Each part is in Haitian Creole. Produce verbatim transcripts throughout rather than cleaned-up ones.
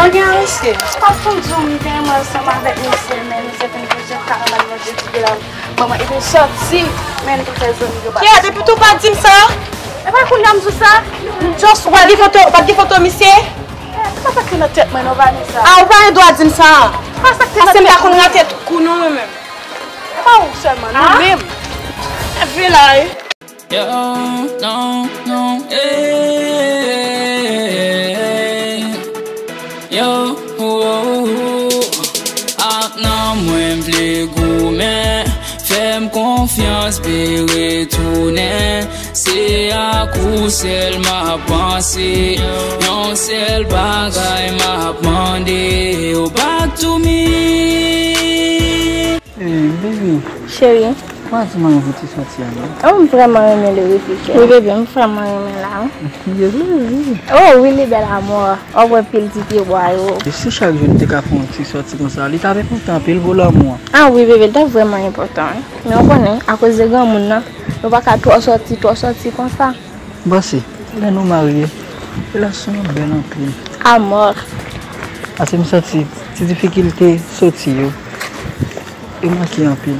Mwen gen riske. Paske m di w m gen mwen ansanm avèk misye, men misye fin kouche, m ka anba nan de ti la. Manman, epi m sòti, men m te fè zanmi yo pa. Kiyè, depi tou pa di m sa? E pa kounye a m di w sa? M just wè. Pa t gen foto, pa t gen foto misye? E, se pa sa k te nan tèt mwen, non, Vanessa. A, ou pa gen dwa di m sa. Pa sa k te nan tèt mwen. Paske m ta konn rate tout kou, non, mwen menm. E pa ou sèlman, nou menm. Epi la, wi. Yo, non, non, ey. Yo, oh, oh, oh. Ak nanm mwen m vle goumen. Fè m konfyans, be retounen. Se ak ou sèl m ap panse. Yon sèl bagay m ap mande. Ou back to me. Hey, baby. Cheri. Ou pa di m anyen pou ti sòti a, non? Oh, m vrèman renmen li, wi, pi chè. Wi, bebe, m vrèman renmen la, wi. Li bèl, wi. Oh, wi, li bèl amò. Ou wè pil ti pye bwa yo. E si chak jou n te ka fè yon ti sòti konsa, li t ap enpòtan anpil pou lanmou an. Ah, wi, bebe, li t ap vrèman enpòtan, wi. Men ou konnen, akoz de granmoun nan, nou pa ka twò sòti, twò sòti konsa. M panse, lè nou marye, relasyon an bèl anpil. Amò. Paske m santi ti difikilte soti yo, yo manke anpil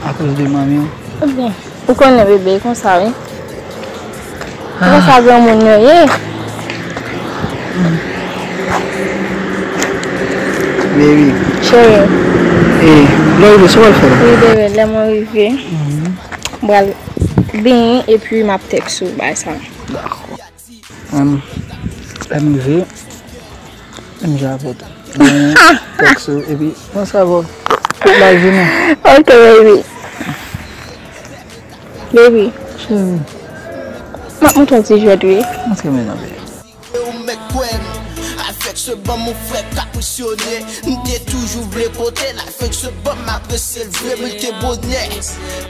akoz de manmi w. Ebyen, ou konnen bebe konsa, wi. Ou konn sa granmoun yo ye. Baby. Cheri. E, lè w rive, sa w pral fè la? Wi, bebe, lè mwen rive, m pral benyen epi m ap tèks ou, bay sa. Dakò. Em, lè m rive, m ja avè w. Tèks ou, epi, mwen sa avè w. Tout la jounen. Ok, baby. Baby. Cheri. M ap montre w ti jwèt, wi. Montre mwen non, baby. Ou mèt kwè m. Avèk se banm ou frè k ap presyone. M te toujou vle kote l. Avèk se banm m apresye l vre, men l te bonè.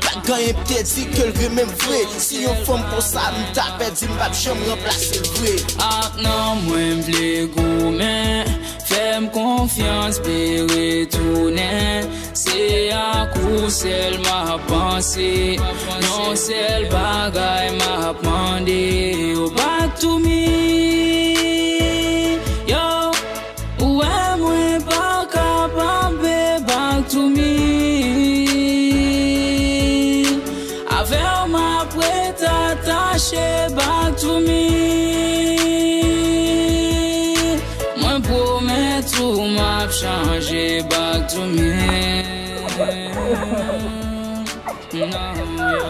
Pa t gen anyen m te di ke l renmen m vre. Si yon fanm konsa m ta pèdi, m p ap janm ranplase l vre. Ak nanm mwen m vle goumen. Fè m konfyans, be retounen. Se ak ou sèl m ap panse. Yon sèl bagay m ap mande. Ou back to me. Yo, ou wè mwen pa kapab, be back to me. Avè w m ap ret atache, back to me. Mwen pwomèt ou m ap chanje, back to me. Non, yo,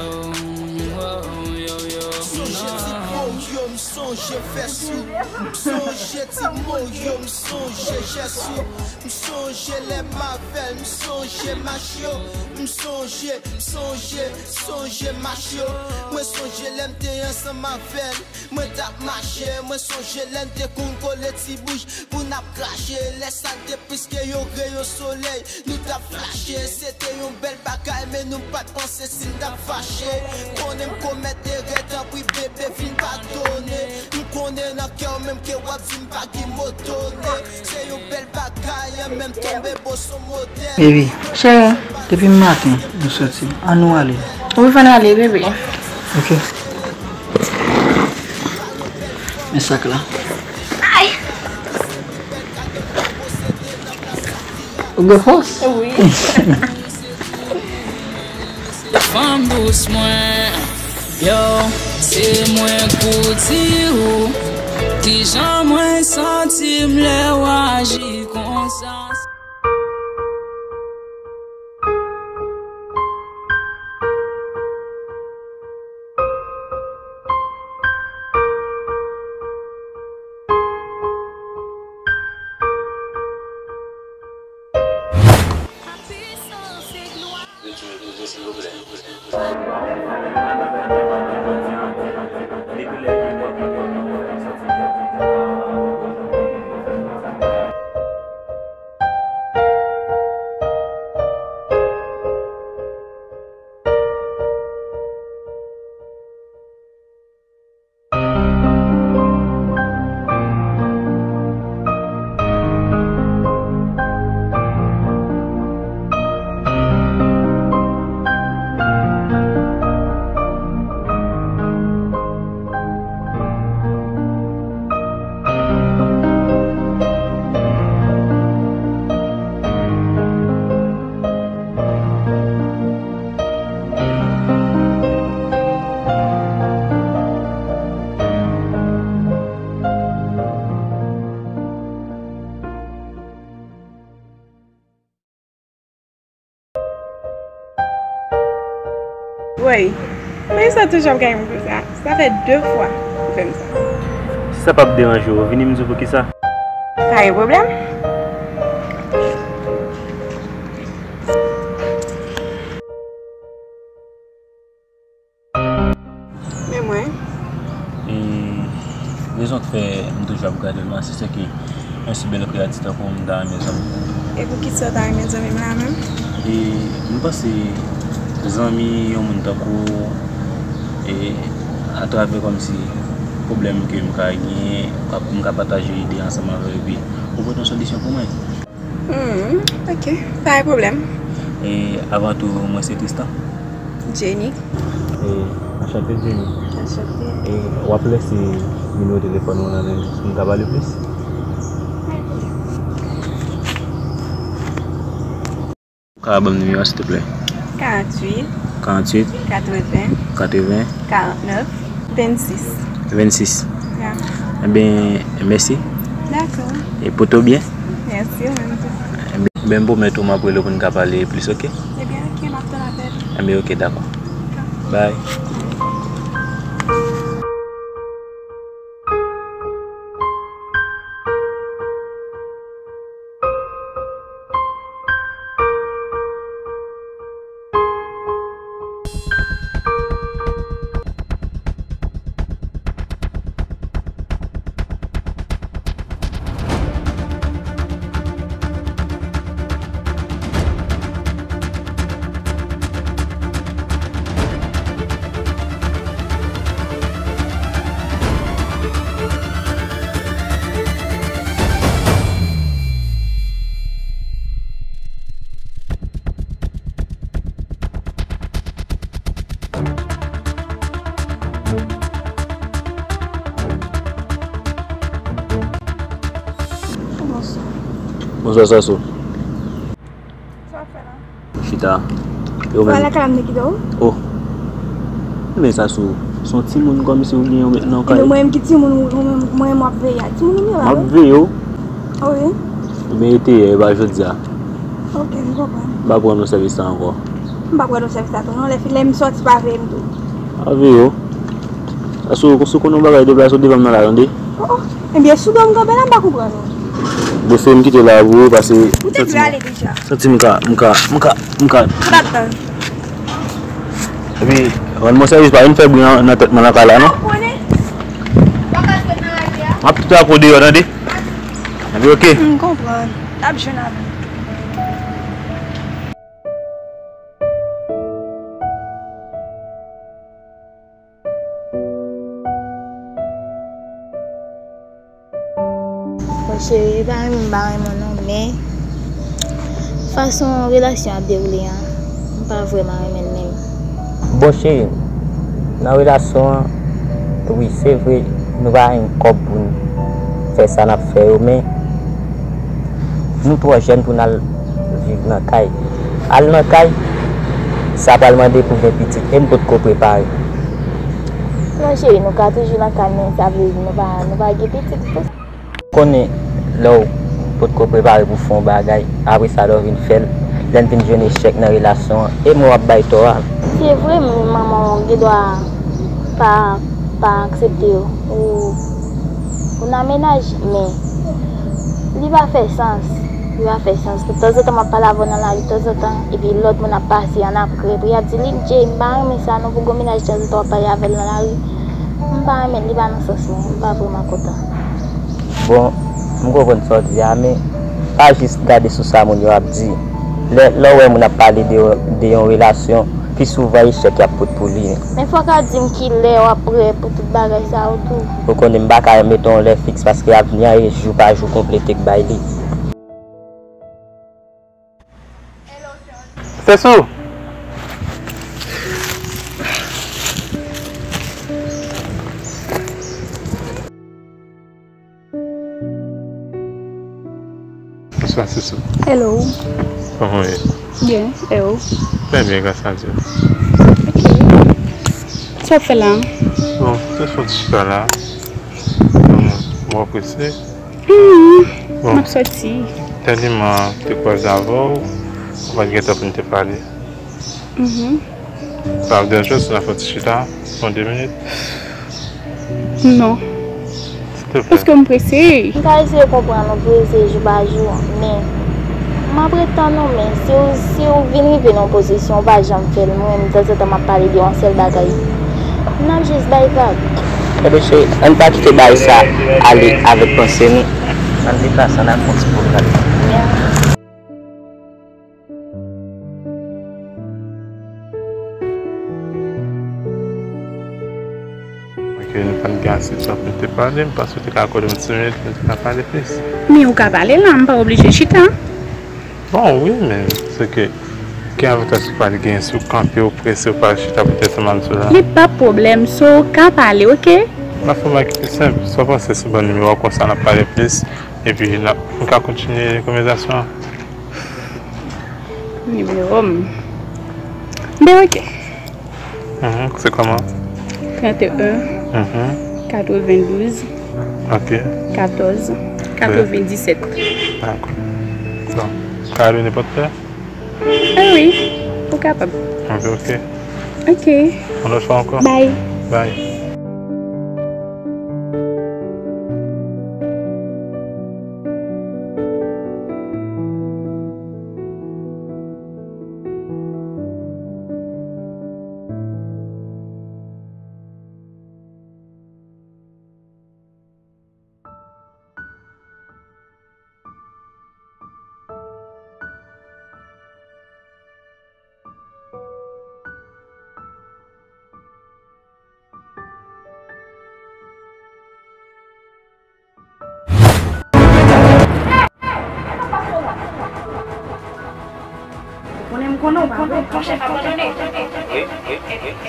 yo, yo, yo, sonje ti po yo, m sonje fès ou. M sonje ti mo yo, m sonje jès ou. M sonje lè m avè l, m sonje mach yo. M sonje, m sonje, sonje mach yo. Mwen sonje lè m te ansanm avè l. Mwen t ap mache, mwen sonje lè n te konn kole ti bouch pou n ap krache. Lè sa te plis ke yon reyon solèy, nou t ap flache. Se te yon bèl bagay, men nou pa t panse si n t ap fache. Konnen m komèt erè, tanpri bebe, vin padone. M konnen nan kè w menm ke w ap di m pa gen mo donnen. Se yon bèl bagay, an menm tonbe bo son modèl. Baby, cheri, depi maten nou soti, ann nou ale. Wi, fò n ale, bebe. Ok. Men sak la. Ay! Ou gen fòs? Wi. Fanm dous mwen, yo, se mwen k pou di ou kijan mwen santi m lè w aji konsa. Woy, poukisa w toujou ap gade m konsa? Sa fè de fwa ou fè m sa. Si sa p ap deranje w, vini m di w poukisa. Pa gen pwoblèm. Men mwen. E rezon k fè m toujou ap gade w lan, se sèke yon si bèl kreyati tankou w, m ta renmen zanmi. E poukisa w ta renmen zanmi m la menm? E m panse zanmi yon moun tankou w, e atravè kòmsi pwoblèm ke m ka genyen, m ka pataje ide ansanm avè w, epi ou pote yon solisyon pou mwen. Hmm, ok, pa gen pwoblèm. E avan tou, mwen se Tristan. Jenny. E anchante, Jenny. Anchante. E w ap lese nimewo telefòn ou nan men m pou m ka pale plis? Pa gen pwoblèm. Ou ka ban m nimewo a, silteplè? Karanntuit. Karanntuit. Katreven. Katreven. Karannèf. Vennsis. Vennsis. Ya. Ebyen, mèsi. Dakò. E pote w byen. Mèsi, ou menm tou. Ebyen, m pwomèt ou m ap rele w pou n ka pale plis, oke? Ebyen, oke, m ap tann apèl ou. Ebyen, oke, dakò. Dakò. Bye. Bonswa. Bonswa, Sasou. Sa w ap fè la? Chita. E ou menm? Sa lakay la m te kite w? Oh. Men Sasou, se yon timoun kòmsi ou gen yon mèt nan kay. Epi mwen menm ki timoun, ou, ou menm, mwen menm w ap veye a. Timoun ou ye la, wi. M ap veye w. Ah wi. Ebyen, e te yè, e pa jodi a. Ok, m konprann. M pa pran non sèvis la ankò. M pa pran non sèvis la tou, non. Lè fi, lè m sòti, pa veye m tou. Pa veye w. Sasou, si w konn yon bagay, deplase w devan m nan la, tande? Oh, oh. Ebyen, sou do m kanpe la, m pa konprann ou. Bon, se m kite la pou ou, paske ou te dwe ale deja. Santi m ka, m ka, m ka, m ka. Ou pa t tan. Epi, rann mwen sèvis, pa vin fè bri nan, nan tèt mwen nan kay la, non. Ou konnen? Ou pa ka fè nan lari a. M ap kite ak ou deyò, tande? Epi, oke. M konprann. N ap jwenn avè w. Bon, cheri, e pa renmen m pa renmen w non, men fason relasyon ap dewoule an, m pa vrèman renmen l menm. Bon, cheri, nan relasyon an, wi, se vre, nou pa gen kòb pou n fè sa n ap fè yo, men nou twò jèn pou n al viv nan kay. Al nan kay, sa pral mande pou gen pitit, e m potko prepare. Non, cheri, nou ka toujou nan kay, men sa vle di nou pa, nou pa gen pitit tou. Konnen lè w potko prepare pou fè yon bagay, apre sa lè w vin fè l, lè n vin jwenn echèk nan relasyon an, e mwen w ap bay tò a. Se vre, men manman w gendwa pa, pa aksepte w. Ou, ou nan mennaj, men li pa fè sans. Li pa fè sans. Tanzantan m ap pale avè w nan lari, tanzantan, epi lòt moun ap pase, ann ap kriye, epi y ap di, "Lidje, m pa renmen sa non, pou gon mennaj tanzantan w ap pale avè l nan lari." M pa renmen, li pa nan sans mwen, m pa vrèman kontan. Bon, m konprann sa w di a, men pa jis gade sou sa moun yo ap di. Lè, lè w wè moun ap pale de, de yon relasyon, pi souvan echèk y ap pot pou li. Men fò w ka di m kilè w ap prè pou tout bagay sa yo tou. Ou konnen m pa ka mete yon lè fiks paske avni an e jou pa jou konplete k bay li. Sèso! Bonswa, Sèso. Hello. Kòman w ye? Byen, e ou? Trè byen, gras a Dye. Ok. Sa w ap fè la? Bon, jis fè yon ti chita la. Bon, mwen prese. Hmm, bon. M ap sòti. Tèlman te kwaze avè w, ou pa t gen tan pou n te pale. Mhm. Sa ap deranje w si n ap fè yon ti chita pou de minit? Non. Silteplè. Paske m prese. M ka eseye konprann ou, pou eseye jou pa jou, men m ap ret tann ou, men si w, si w vin rive nan yon pozisyon, ou pa janm fè l, mwen menm, tanzantan, m ap pale de yon sèl bagay. N ap jis bay vag. Tande, cheri, ann pa kite bagay sa ale avèk panse nou. Ann deplase, ann al fè yon ti pwomenad. Ok, nou pa t gen ase tan pou n te pale, m panse w te ka akòde m ti minit pou n te ka pale plis. Men ou ka pale la, m pa oblije chita. Bon, wi, men se ke ki avantaj ki pral gen si w kanpe, w prese, w pa chita poutèt ou mal sou la? Li pa pwoblèm, so ou ka pale, ok? M ap fè yon bagay ki pi senp. Sa w panse si w ban m nimewo w konsa n ap pale plis, epi n ap, nou ka kontinye konvèsasyon an? Nimewo m. Ben, ok. Mhm, se kòman? Trant e en, mhm, katrevendouz, ok, katòz, katrevendisèt. Dakò. Bon, ka ale nenpòt lè? Ah wi, ou kapab. Ok, ok. Ok. Yon lòt fwa ankò. Bye. Bye. Ou konnen m konnen w pa vle. Monchè, abandone.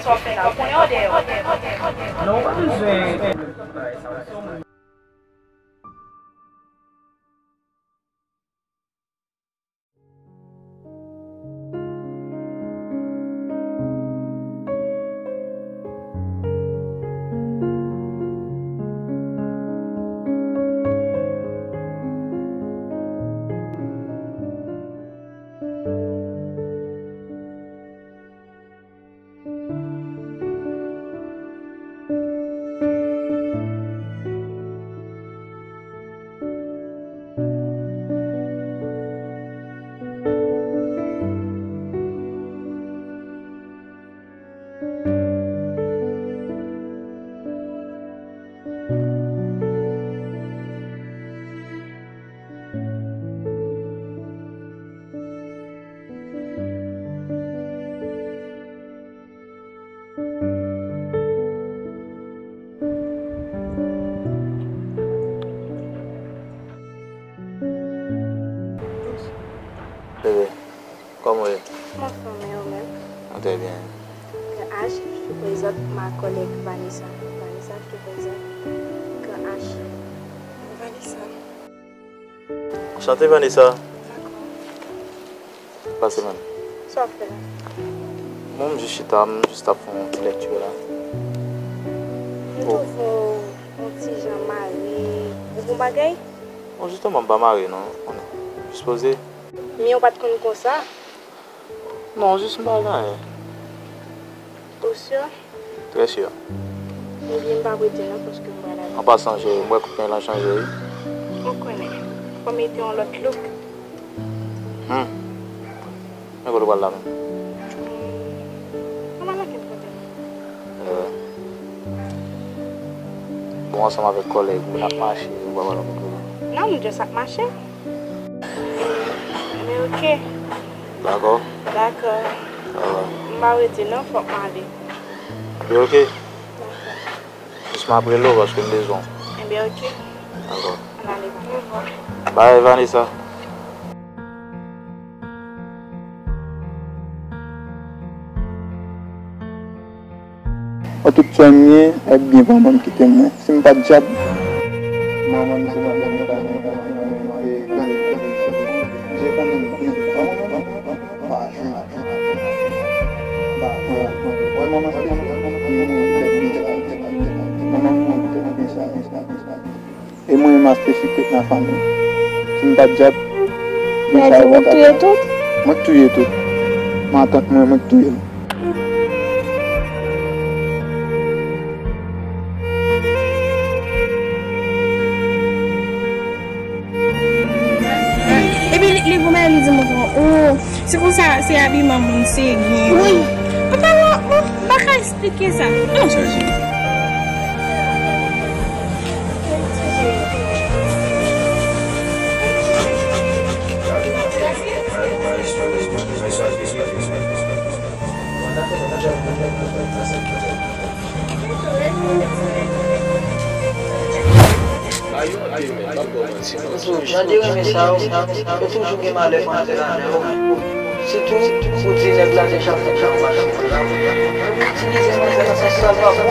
Sa w fè la, ou konnen w deyò. Non, ou pa bezwen. Bebe, kòman w ye? M anfòm, e ou menm? Mwen trè byen. K H, je te présente ma collègue Vanessa. Vanessa, je te présente K H. Vanessa. Anchante, Vanessa. Dakò. Pase, man. Sa w ap fè la? Bon, m jis chita, m jis t ap fè yon ti lèkti la. M twouve w yon ti jan mare. Ou gon bagay? Bon, jisteman, m pa mare, non. Jis poze. Men ou pa t konn konsa? Non, jis m pa gen anyen. Ou si? Trè si. Ebyen, m p ap rete non, paske m pral ale. An pasan, cheri, m wè kout men lan chanje, wi. Ou konnen, fò m mete yon lòt look. Hmm. Men kote w pral la menm? Hmm. Ann al ankenn kote non. Eh. Bon, ansanm avèk kòlèg ou, n ap mache, ou pa pral ankenn kote. Non, nou just ap mache. Men ok. Dakò. Dakò. Alright. M pa rete non, fòk m ale. Ebyen ok. Dakò. Jis m ap rele w paske m bezwen w. Ebyen ok. Dakò. Ann ale pi devan. Bye, Vanessa. An tout sa m ye, ebyen, manman m kite mwen. Si m pa t djab, manman m se manman m ta, e, grann, je konnen m byen. Manman m pa jwe, pa jwe. Wè manman se, li mouri tèt byen sa. Manman m mouri tèt byen sa. E mwen menm Master Secret nan fanmi. Si m pa t djab, men sa yo pa t ap. Sa di ou t touye tout? Mwen t touye tout. Matant mwen, mwen t touye l. Oh, se konsa, se abiman moun se gen. Wi. Apa, bon, m pa ka eksplike sa. Sa se. Toujou, jan de renmen sa yo, yo toujou gen malè pou antre ladan yo. Sitou, pou di nèg la deja fè jan mache. Itilize manzè nan sans sa l pa bon.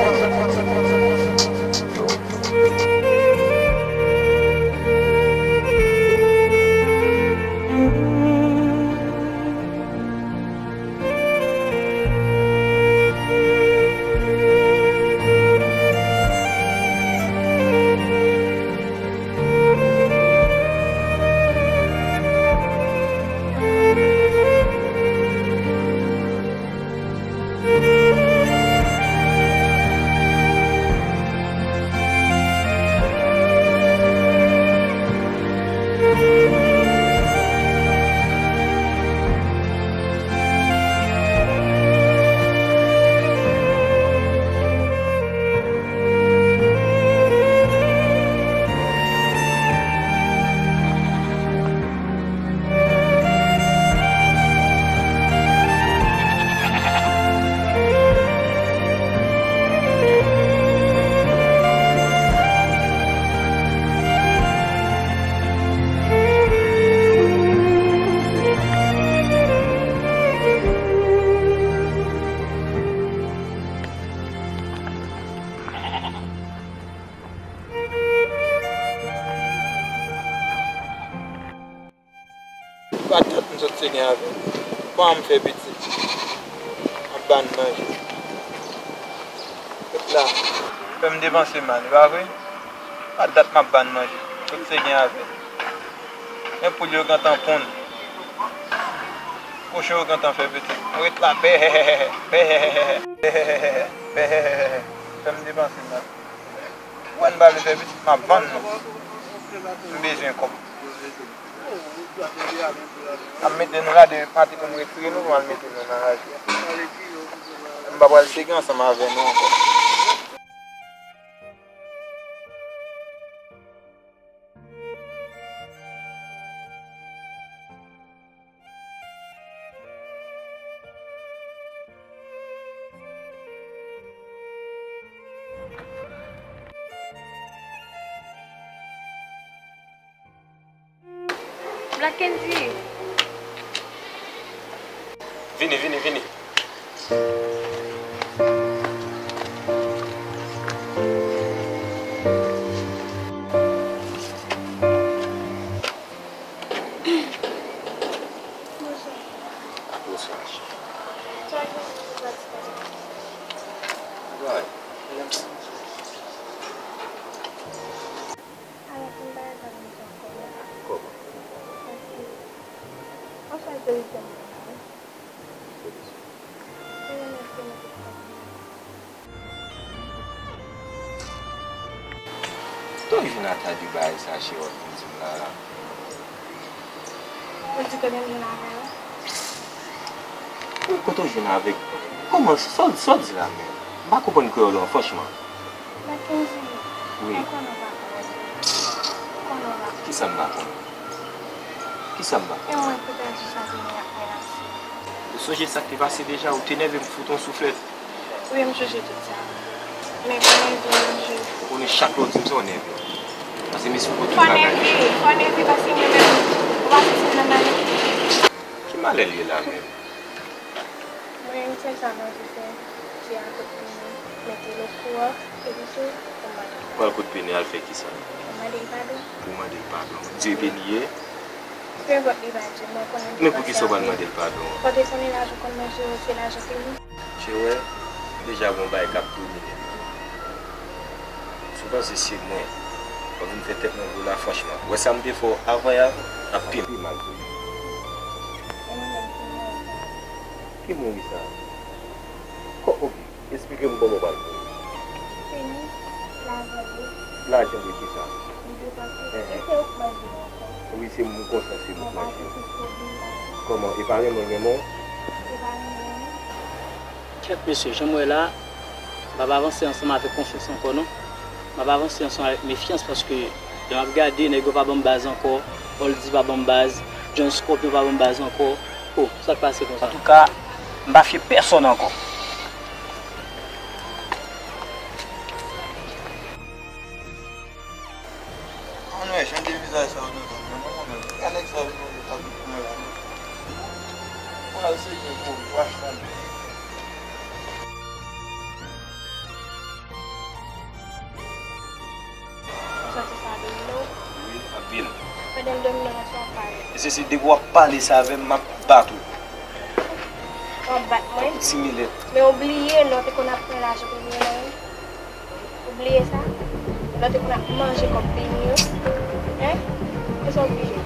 Pa dat m sot se gen avè l. Kòman m fè pitit? M ap ba n manje. Tout la. Fè m depanse mal, e pa vre? Pa dat m ap ba n manje. Sot se gen avè l. Men poul yo gentan ponn. Kochon yo gentan fè pitit. M ret la, bèhèhèhè, bèhèhèhè, bèhèhèhè, bèhèhèhè. Fè m depanse mal. Wè n pa vle fè pitit, m ap vann nou. M bezwen kòb. M ap mete nou la, depi maten pou m retire nou, pou m al mete nou nan raje a. M pa pral sege ansanm avè nou ankò. Black Kendy. Vini, vini, vini. Bonswa. Bonswa. Why? Alò, pou m pa reponn misye ankò. Kòman? Paske, anfèt, se wisdom mwen la, wi. Se wisdom. Se remèsye mwen pou sa. Kote w jwenn atade bagay sa, cheri, w ap vin di m la, la? Ou di kote m jwenn avè l? Kote w jwenn avèk? Kòman? Sa w, sa w di la menm? M pa konprann kreyòl ou an, franchman. Mackenzie, wi. Ou konnen w pa konnen. Ou konnen w pa konnen. Kisa m pa konnen? Kisa m pa konnen? E mwen ki pèdi chwazi m ap menase. Ou sonje sa k te pase deja? Ou te nève m fout yon souflèt. Wi, m sonje tout sa. Men konnen di manje. Ou konnen chak lè w di m sa, w nève. Paske mesye ou konn tout bagay. Fò nève, fò nève paske mwen menm, ou pa santi m nan malè? Ki malè l ye la menm? Mwen, sèl sa mwen di se, se a kout pini, mete l okouran, epi tou, pou mande l padon. Pral kout pini, al fè kisa? Pou mande l padon. Pou mande l padon. Dye beni ye. Nenpòt li pa di, mwen konnen. Men poukisa w pral mande l padon? Fò w te konnen lajan w konn manje yo, se lajan ke li. Cheri, deja gon bagay k ap domine m. Si w panse se mwen, w ap vin fè tèt mwen gwo la, franchman. Ou wè sa m te fè w avan yè a, l ap pi mal pou ou. E mwen menm ki mouri sa. Ki mouri sa? Kò, oke, eksplike m kòman w pral mouri. Pini, lajan de. Lajan de kisa? Li depanse. Enhen. E se ou k mande m ankò. Wi, se moun konsa, se moun manje. Kòman? E pa renmen w renmen w? Kèt mesye, jan m wè la, m ap avanse ansanm avèk konfyans ankò, non. M ap avanse ansanm avèk mefyans, paske lè m ap gade, nèg yo pa ban m baz ankò, Oldie pa ban m baz, John Scorpion pa ban m baz ankò. Oh, sa k pase konsa? Antouka, m pa fye pèsonn ankò. Ann wè, chanje vizaj sa yo nan zòn nan, non, mwen menm. Gade nèg sa yo vin manje sa vin pran la, non. Mwen al seye yon gwo wach la. Ou santi sa domine w? Wi, anpil. Pandan l domine w, sa w pale? E se, se depi w ap pale sa avè m, m ap bat ou. W ap bat mwen? Tankou ti milèt. Men w bliye lè w te konn ap pran lajan peyi an, wi. Ou bliye sa? Lè w te konn ap manje kòb peyi yo. Hein? Kisa w bliye?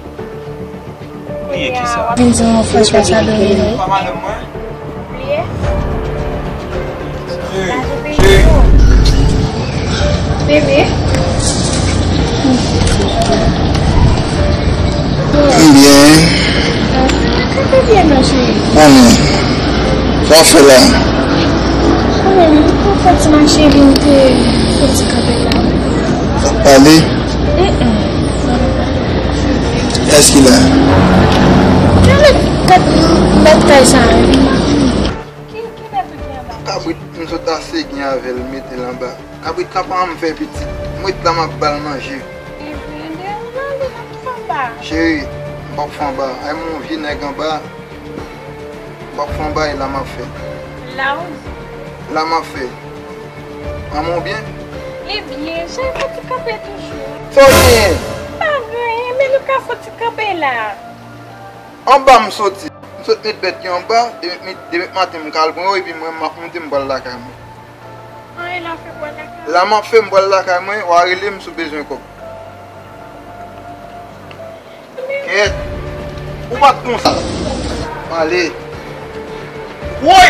Bliye kisa? Vin di yon fòs fè sa domine w. Pa madanm mwen? Bliye? Cheri, cheri. Bebe. M byen. Ou byen non, cheri? Konnen. Sa w fè la? Konnen, m fè ti mache vin te fè ti kanpe la. W ap pale? Mm-mm. Kiyès ki la? Gade tèt mèt kay sa a. Ki, ki mèt ou ki anba? Kabrit, m sot ase gen avè l, mete l anba. Kabrit la pa janm fè pitit. M ret la, m ap ba l manje. Epi, depi w ale, l ap fè anba. Cheri, m p ap fè anba. Ay, m yon vye nèg anba. M p ap fè anba, e la m ap fè. La ou di? La m ap fè. Manman w byen? Li byen. Cheri, fò ti kanpe toujou. Sa w genyen? Pa gen anyen, men nou ka fò ti kanpe la. Anba m soti. M sot met bèt yo anba, demen, demen maten m ka al pran yo, epi mwen, m ap moute, m pral lakay mwen. An, e la w fè pral lakay? La m ap fè, m pral lakay mwen, w a rele m si w bezwen kòb. Kèt! Ou pa t konsa. Pale. Woy!